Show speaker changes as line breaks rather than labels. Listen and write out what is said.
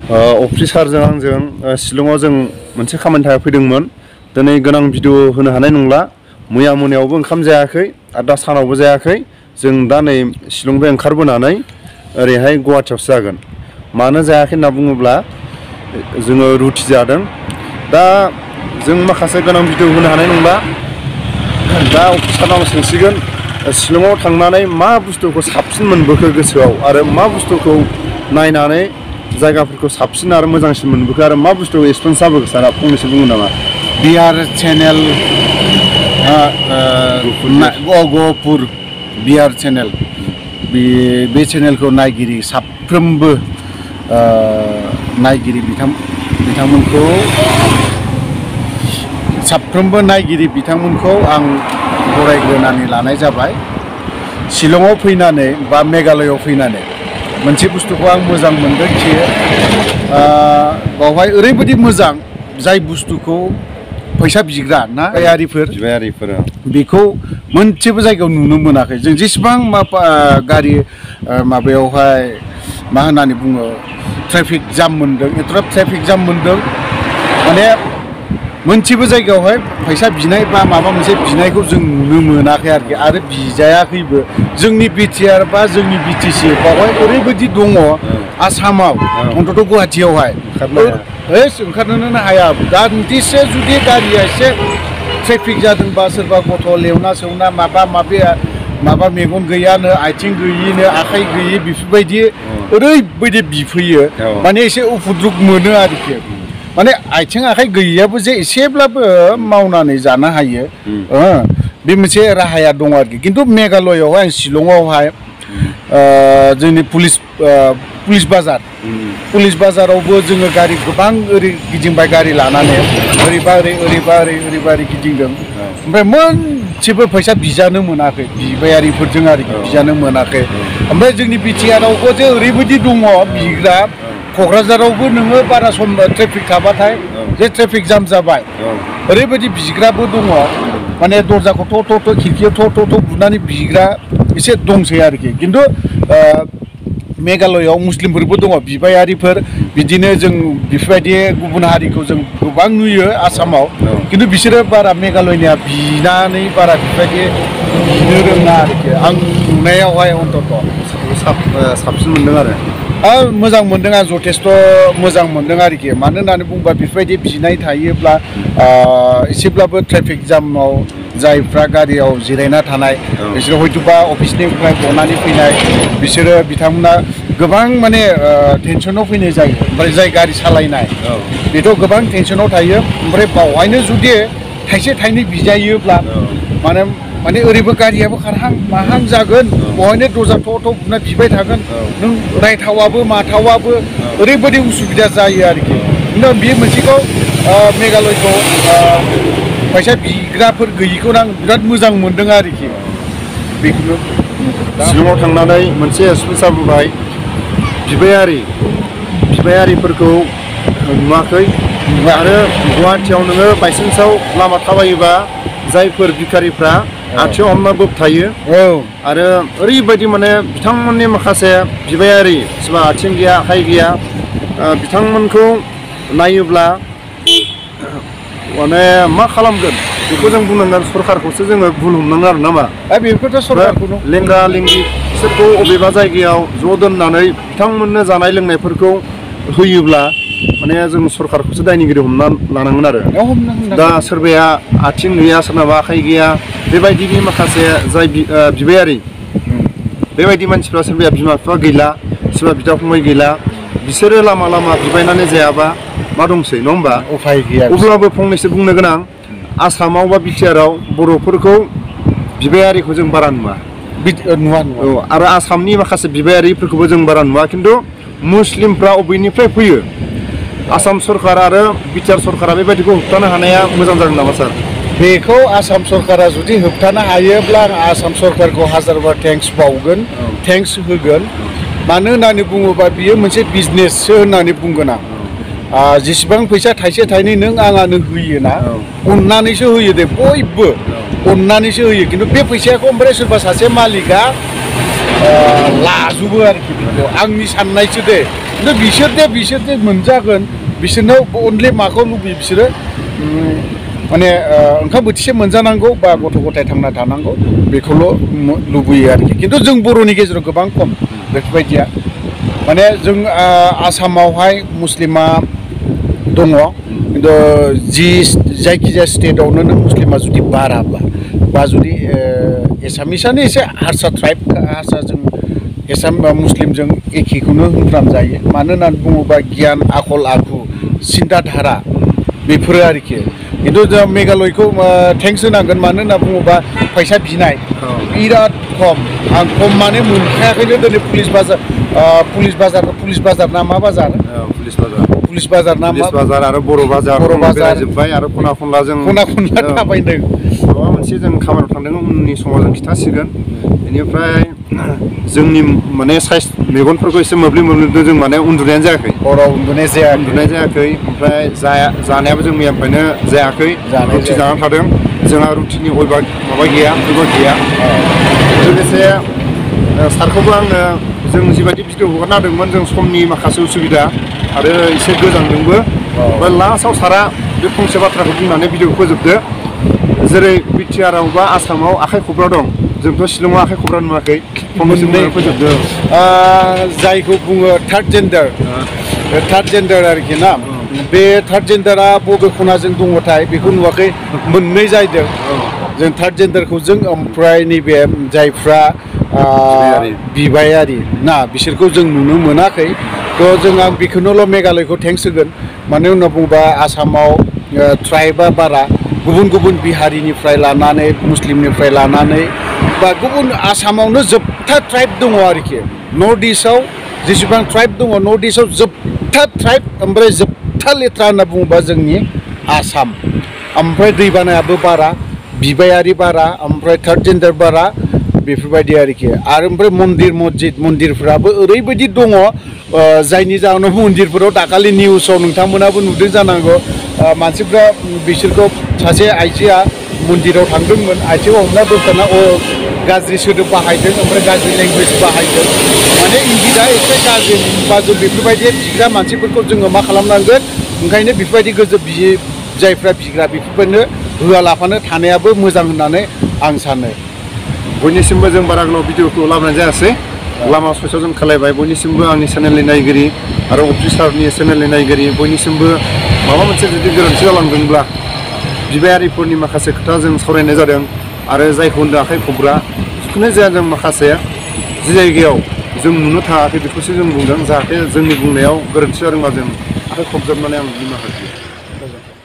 अफ्रि सारजों आंजों शिलंआव जों मोनसे खामानि थाखाय फैदोंमोन। दिनै गोनां भिडिअ होनो हानाय नंला। मैया मोनायावबो ओंखाम जायाखै आरो दा सानावबो जायाखै। जों दा नै शिलंनिफ्राय ओंखारबोनानै ओरैहाय गुवाहाटियावसो जागोन। मानो जायाखै होनना बुङोब्ला जोङो रुटि जादों। दा जों माखासे गोनां भिडिअ होनो हानाय नंला। दा अफ्रि सारनाव सोंसिगोन शिलंआव थांनानै मा बुस्थुखौ साबसिन मोनबोखो गोसोआव आरो मा बुस्थुखौ नायनानै जायगाफोरखौ साबसिन आरो मोजांसिन मोनबोखो आरो मा बुस्थु एक्सपिरियेन्स जाबोखो सारा फंनैसो बुङो नामा?
बिहार चेनेल गहपुर बिहार चेनेल बे चेनेलखौ नायगिरि साफ्रोमबो नायगिरि बिथांमोनखौ आं बरायग्रोनानै लानाय जाबाय। शिलंआव फैनानै बा मेघालयआव फैनानै मोनसे बुस्थुखौ आं मोजां मोनदों कि बावहाय ओरैबायदि मोजां जाय बुस्थुखौ फैसा बिग्रा ना बिबायारिफोर बेखौ मोनसेबो जायगायाव नुनो मोनाखै। जों जेसेबां गारि माबायावहाय मा होननानै बुङो ट्राफिक जाम मोनदों, एथ'ग्राब ट्राफिक जाम मोनदों माने मोनसेबो जायगायावहाय फैसा बिनाय बा माबा मोनसे बिनायखौ जों नुनो मोनाखै आरोखि, आरो बिजायाखैबो। जोंनि बिटिआर बा जोंनि बिटिसि बावहाय ओरैबायदि दङ आसामाव अन्तत' गुवाहाटियावहाय ओंखारनोनो हाया। दान्दिसे जुदि गारिया एसे ट्रेफिक जादोंबा सोरबा गथ' लेवना सेवना माबा मेगन गैयानो, आथिं गैयिनो, आखाइ गैयि बेफोरबायदि ओरैबायदि बिफैयो माने एसे उफुद्रुग मोनो आरोखि। माने आथिं आखाइ गैयाबो जे एसेब्लाबो मावनानै जानो हायो बे मोनसे राहाया दं आरोखि। खिन्थु मेघालयआवहाय आं शिलंआवहाय जोंनि पुलिस बाजारावबो जोङो गारि गोबां ओरै गिदिंबाय, गारि लानानै ओरैबा ओरै गिदिंदों। ओमफ्राय मोनसेबो फैसा बिजानो मोनाखै बिबायारिफोरजों आरोखि, बिजानो मोनाखै। ओमफ्राय जोंनि बिटिआरावबो जे ओरैबायदि दङ बिग्रा, क'क्राझारावबो नोङो बारा सम ट्रेफिक थाबाथाय जे ट्रेफिक जाम जाबाय ओरैबायदि बिग्राबो दङ माने दर्जाखौ थ' खिरखियाव थ' बुनानै बिग्रा एसे दंसै आरोखि। खिन्थु मेघालयआव मुस्लिमफोरबो दङ बिबायारिफोर, बिदिनो जों बेफोरबायदि गुबुन हारिखौ जों गोबां नुयो आसामाव। खिन्थु बिसोरो बारा मेघालयनिया बिनानै बारा बेफोरबायदि बिनो रोङा आरोखि आं नुनायावहाय। अन्तत'
साबसिन मोनदों आरो
मोजां मोनदों आं, जथेस्थ' मोजां मोनदों आरोखि। मानो होननानै बुङोबा बेफोरबायदि बिनाय थायोब्ला एसेब्लाबो ट्रेफिक जामाव जायफ्रा गारियाव जिरायना थानाय बिसोरो हयथ'बा अफिसनिफ्राय गनानै फैनाय बिसोरो बिथांमोना गोबां माने टेनसनाव फैनाय जायो। ओमफ्राय जाय गारि सालायनाय बेथ' गोबां टेनसनाव थायो। ओमफ्राय बावहायनो जुदि थाइसे थाइनै बिजायोब्ला माने ओरैबो गारियाबो खारहां माहां जागोन, बहायनो दर्जा थ' बुना बिबाय थागोन, नों रायथावाबो माथावाबो ओरैबायदि उसुबिदा जायो आरोखि। खिन्थु बे मोनसेखौ मेघालयखौ फैसा बिग्राफोर गैयिखौनो आं बिराद मोजां मोनदों आरोखि। बेखौनो
शिलंआव थांनानै मोनसे एक्सपिरियेन्स जाबोबाय, बिबायारिफोरखौ नुवाखै। आरो गुवाहाटियाव नोङो बायसान्सआव लामा थाबायोबा जायफोर भिखारिफ्रा आथिङाव हमना बोबथायो आरो ओरैबायदि माने बिथांमोननि माखासे बिबायारि सोरबा आथिं गैया आखाइ गैया बिथांमोनखौ नायोब्ला माने मा खालामगोन बेखौ जों बुंनांगोन। सरखारखौसो जोङो भुल हमनांगोन आरो नामा?
बेखौथ' सरखारखौनो
लेंग्रा लेंग्रि बिसोरखौ अबेबा जायगायाव ज' दोननानै बिथांमोननो जानाय लोंनायफोरखौ होयोब्ला माने जों सरखारखौसो दायनिगिरि हमना लानांगोन आरो। दा सोरबाया आथिं गैया, सोरनाबा आखाइ गैया, बेबायदिनि माखासे जाय बिबायारि बेबायदि मानसिफ्रा सोरबाया बिमा बिफा गैला, सोरबा बिदा फंबाय गैला, बिसोरो लामा बिबायनानै जायाबा मा दंसै नङा होमबा?
उफाय गैया।
अब्लाबो फंनैसो बुंनो गोनां, आसामाव बा बिटिआराव बर'फोरखौ बिबायारिखौ जों बारा नुवा। आरो आसामनि माखासे बिबायारिफोरखौबो जों बारा नुवा। खिन्थु मुस्लिमफ्रा अबेनिफ्राय फैयो? आसाम सरकार आरो बिटिआर सरकारा बेबायदिखौ होबथानो हानाया मोजां जागोन नामा सार?
बेखौ आसाम सरकारा जुदि होबथानो हायोब्ला आं आसाम सरकारखौ हाजारबार थेंक्स बावगोन, थेंक्स होगोन। मानो होननानै बुङोबा बियो मोनसे बिजनेससो होननानै बुंगोन आं। जेसेबां फैसा थाइसे थाइनै नों आंनो होयोना, अननानैसो होयो दे, बयबो अननानैसो होयो। खिन्थु बे फैसाखौ ओमफ्राय सोरबा सासे मालिकआ लाजोबो आरोखि बेखौ आंनि साननायसो दे खिन्थु बिसोर दे मोनजागोन बिसोरनाव अनलि माखौ लुबैयो बिसोरो माने ओंखाम बोथिसे मोनजानांगौ बा गथ' गथाय थांना थानांगौ बेखौल' लुबैयो आरोखि खिन्थु जों बर'नि गेजेराव गोबां खम बेफोरबायदिया माने जों आसामावहाय मुस्लिमा दङ खिन्थु जायखिजाया स्टेटआवनो नों मुस्लिमा जुदि बाराब्ला बा जुदि एसामिसआनो एसे हारसा ट्राइब हारसाजों मुस्लिमजों एखेखौनो होनफ्रामजायो मानो होननानै बुङोबा गियान आखल आखु सिन्था धारा बेफोरो आरोखि खिन्थु जों मेघालयखौ थेंक्स होनांगोन मानो होनना बुङोबा फैसा बिनाय बिराद खम आं खम माने मोनखायाखैनो दिनै पुलिस बाजार ना मा बाजार पुलिस बाजार ना मा
बाजार आरो बर' बाजार जोब्बाय आरो खना खनला
थाबायदों
माबा मोनसे जों खामानियाव थांदों उननि समाव जों खिथासिगोन बेनिफ्राय जोंनि माने मेगनफोरखौ एसे मोब्लिबदों जों माने उन्दुनायानो जायाखै
हराव उन्दुनाय जायाखै
ओमफ्राय जानायाबो जों मैयानिफ्रायनो जायाखै रुटि जानानै थादों जोंहा रुटिनि माबा गैया लोगोसे सारखौबो आङो जों जिबायदि भिडिअ हगारना होदोंमोन जों समनि माखासे उसुबिदा आरो एसे गोजांदोंबो ओमफ्राय लास्टआव सारा बे फंसे बाथ्राखौ बुंनानै भिडिअखौ फोजोबदो जेरै बिटिआरआव बा आसामाव आखाइ खबग्रा दं जोंथ' शिलंआव आखाइ खबग्रा नुवाखै फोजोबदो
जायखौ बुङो थार्ड जेन्डार आरोखि ना बे थार्ड जेन्डारा बबे खनाजों दङथाय बेखौ नुवाखै मोननै जाहैदों जों थार्ड जेन्डारखौ जों ओमफ्राय नैबे जायफ्रा बिबायारि ना बिसोरखौ जों नुनो मोनाखै थ' जों आं बेखौनोल' मेघालयखौ थेंक्स होगोन मानो होनना बुङोबा आसामाव ट्राइबा बारा गुबुन बिहारिनिफ्राय लानानै मुस्लिमनिफ्राय लानानै बा गुबुन आसामावनो जोबथा ट्राइब दङ आरोखि नर्थ इस्टआव जेसेबां ट्राइब दङ नर्थ इस्टआव जोबथा ट्राइब ओमफ्राय जोबथा लेथ्रा होनना बुङोबा जोंनि आसाम ओमफ्राय दैबानायाबो बारा बिबायारि बारा ओमफ्राय थार्ड जेन्डार बारा बेफोरबायदि आरोखि आरो ओमफ्राय मन्दिरफ्राबो ओरैबायदि दङ जायनि जाहोनाव मन्दिरफोराव दाखालि निउसाव नोंथांमोनाबो नुदों जानांगौ मानसिफ्रा बिसोरखौ सासे आइजोआ मन्दिराव थांदोंमोन आइथिङाव हमना दोनखाना गाज्रि सोदोब बाहायदों ओमफ्राय गाज्रि लेंगुवेज बाहायदों माने इंगितआ एसे गाज्रि बा जों बेफोरबायदि बिग्रा मानसिफोरखौ जोङो मा खालामनांगोन ओंखायनो बेफोरबायदि जायफ्रा बिग्रा बेफोरबायदिनो होआलाफानो थानायाबो मोजां होननानै आं सानो
बयनिसिमबो जों बारा गोलाव भिडिअखौ लाबोनाय जायासै लामा ससेयाव जों खालायबाय बयनिसिमबो आंनि चेनेलनि नायगिरि आरो अप्रि सारनि चेनेलनि नायगिरि बयनिसिमबो माबा मोनसे जुदि गोरोन्थि जालांदोंब्ला बिबायारिफोरनि माखासे खोथा जों सावरायनाय जादों आरो जायखौ होनदों आखाइ खबग्रा जिखुनु जाया जों माखासे जि जायगायाव जों नुनो थाङाखै बेखौसो जों बुंदों जाहाथे जोंनि बुंनायाव गोरोन्थि जादोंबा जों आखाइ खबजोबनानै आं निमाहा बियो